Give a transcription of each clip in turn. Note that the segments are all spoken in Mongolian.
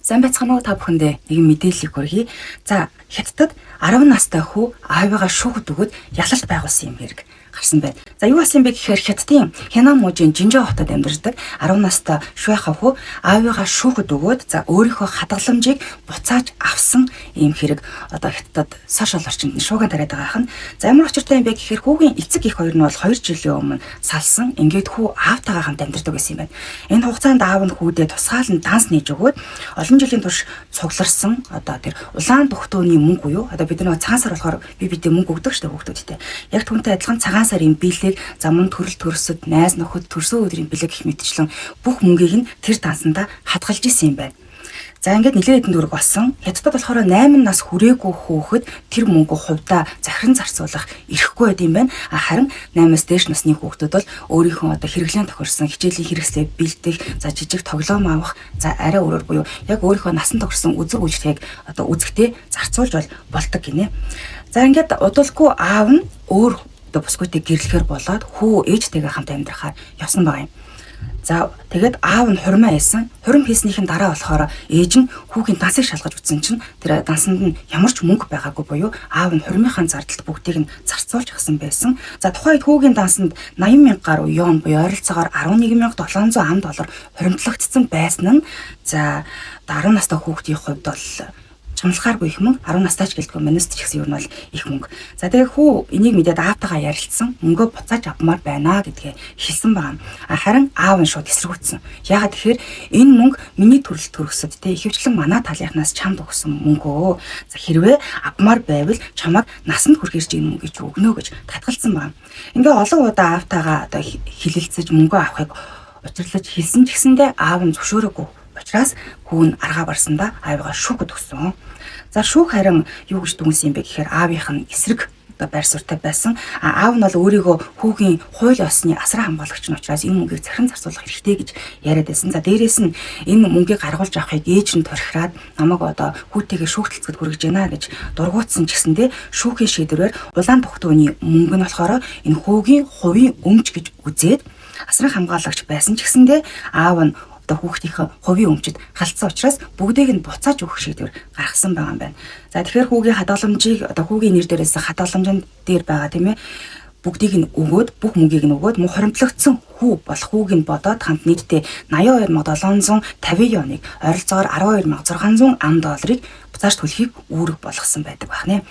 Сайн байцгаана уу, та бүхэндээ нэгэн мэдээллийг хүргэе. За, Хятадд 10 настай хүү аавыгаа шүүхэд өгөөд ялалт байгуулсан юм хэрэг гарсан байна. За, юу болсон бэ гэхээр Хятадын Хянан мужийн Жинжоо хотод амьдардаг 10 настай Шуйха хүү аавыгаа шүүхэд өгөөд, за, өөрийнхөө хадгаламжийг буцааж авсан ийм хэрэг одоо Хятадд сошиал орчинд шууган тариад байгаа хань. За, ямар учиртай юм бэ гэхээр хүүгийн эцэг их хоёр нь бол 2 жилийн өмнө салсан. Ингээд хүү аавтайгаа хамт амьдардаг байсан юм байна. Энэ хугацаанд аав нь хүүдээ тусгаал нь данс нээж өгөөд олон жилийн турш цугларсан одоо тэр улаан дугтууны мөнгө буюу одоо бид нэг цагаан сар болохоор би бидээ мөнгө өгдөг шүү дээ хүүхдүүдтэй. Яг түүнтэй адилхан цагаан сарын бэлэг, за, мөн төрөл төрсөд, найз нөхөд төрсөн өдрийн бэлэг гэх мэтчлэн бүх мөнгийг нь тэр дансандаа хадгалж исэн юм байна. За, ингээд нэлээд хэдэн төгрөг болсон. Хятадд болохоор 8 нас хүрээгүй хүүхэд тэр мөнгө хувьдаа захиран зарцуулах эрхгүй байд юм байна. А харин 8-аас дээш насны хүүхдүүд бол өөрийнхөө одоо хэрэглээнд тохирсон хичээлийн хэрэгслээ бэлдэх, за, жижиг тоглоом авах, за, арай өөрөөр буюу яг өөрийнхөө насан тохирсон үзэг үйлчлэгийг одоо үзэхдээ зарцуулж бол болдог гинэ. За, ингээд удалгүй аав нь өөр одоо бусгүйтэй гэрлэхээр болоод хүү ээжтэйгээ хамт амьдрахаар явсан байгаа юм. За, тэгээд аав нь хурмаа хийсэн. Хурим хийснийхэн дараа болохоор ээж нь хүүгийн дансыг шалгаж үзсэн чинь тэр дансанд нь ямар ч мөнгө байгаагүй буюу аав нь хурмынхаа зардалд бүгдийг нь зарцуулж авсан байсан. За, тухайн үед хүүгийн дансанд 80 мянга гаруй юан буюу ойролцоогоор 11,700 ам доллар хуримтлагдсан байсан нь, за, 10 настай хүүхдийн хувьд бол чамлахааргүй их мөнгө. 10 настай ч гэлтгүй, манайс ч гэсэн ер нь бол их мөнгө. За, тэгээ хүү энийг мэдээд аавтайгаа ярилцсан. Мөнгөө буцааж авмаар байна гэдгээ хэлсэн байгаа. А харин аав нь шууд эсэргүүцсэн. Яагаад тэгэхээр энэ мөнгө миний төрөл төрөсөд те ихэвчлэн манай талынхнаас чамд өгсөн мөнгөө. За, хэрвээ авмаар байвал чамайг насанд хүрэхээр чи энэ мөнгийг чи өгнө гэж татгалцсан байгаа. Ингээ олон удаа аавтайгаа одоо хилэлцэж мөнгөө авахыг учирлаж хэлсэн ч гэсэндээ аав нь зөвшөөрөөгүй. Учраас хүү нь аргаа барсандаа аавыгаа шүүхэд өгсөн. За, шүүх харин юу гэж дүгнсэн юм бэ гэхээр аавынх нь эсрэг одоо байр суурьтай байсан. А аав нь бол өөрийгөө хүүгийн хууль ёсны асран хамгаалагч нь учраас энэ мөнгийг захиран зарцуулах хэрэгтэй гэж яриад байсан. За, дээрээс нь энэ мөнгийг гаргуулж авахыг ээж нь торхираад намайг одоо хүүтэйгээ шүүхтэлцэхэд хүргэж байна гэж дургуутсан ч гэсэндээ шүүхийн шийдвэрээр улаан дугтууны мөнгө нь болохоор энэ хүүгийн хувийн өмч гэж үзээд асран хамгаалагч байсан ч гэсэндээ аав нь одоо хүүхдийнхээ хувийн өмчөд халдсан учраас бүгдийг нь буцааж өгөх шийдвэр гаргасан байгаа юм байна. За, тэгэхээр хүүгийн хадгаламжийг одоо хүүгийн нэр дээрээс хадгаламжинд дээр байгаа, тийм ээ, бүгдийг нь өгөөд, бүх мөнгийг нь өгөөд, мөн хоримтлогдсон хүү болох хүүг нь бодоод хамт нийтдээ 82,750 юаныг, ойролцоогоор 12,600 ам долларыг буцааж төлөхийг үүрэг болгосон байдаг байна.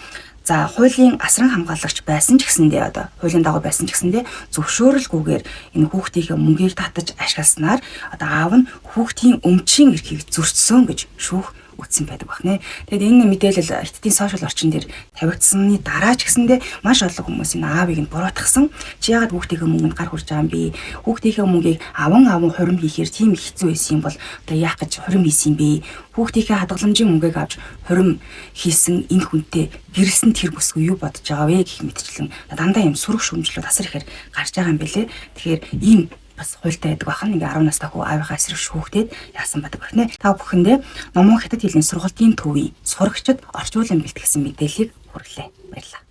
За, хуулийн асран хамгаалагч байсан ч гэсэндээ, одоо хуулийн дагуу байсан ч гэсэндээ зөвшөөрөлгүйгээр энэ хүүхдийнхээ мөнгийг татаж ашигласнаар одоо аав нь хүүхдийн өмчийн эрхийг зөрчсөн гэж шүүх үтсэн байдаг байна. Тэгээд энэ мэдээлэл Хятадын сошиал орчин дээр тавигдсаны дараа ч гэсэндээ маш олон хүмүүс энэ аавыг нь буруутгасан. Чи яагаад хүүхдийнхээ мөнгөнд гар хүрч байгаа юм бэ? Хүүхдийнхээ мөнгийг аван аван хурим хийхээр тийм их хэцүү байсан юм бол одоо яах гэж хурим хийсэн юм бэ? Хүүхдийнхээ хадгаламжийн мөнгийг авч хурим хийсэн энэ хүнтэй гэрэлсэн тэр бүсгүй юу бодож байгаа вэ гэх мэтчлэн дандаа юм сөрөг шүүмжлүүд асар ихээр гарч байгаа юм бэлээ. Тэгэхээр ийм бас хуультай байдаг бахан. Ингээ 10 настай хүү аавынхаа эсрэг шүүхтээд яасан байдаг байна. Та бүхэндээ Номон хятад хэлний сургалтын төвийн сурагчид орчуулан бэлтгэсэн мэдээллийг хүргэлээ. Баярлалаа.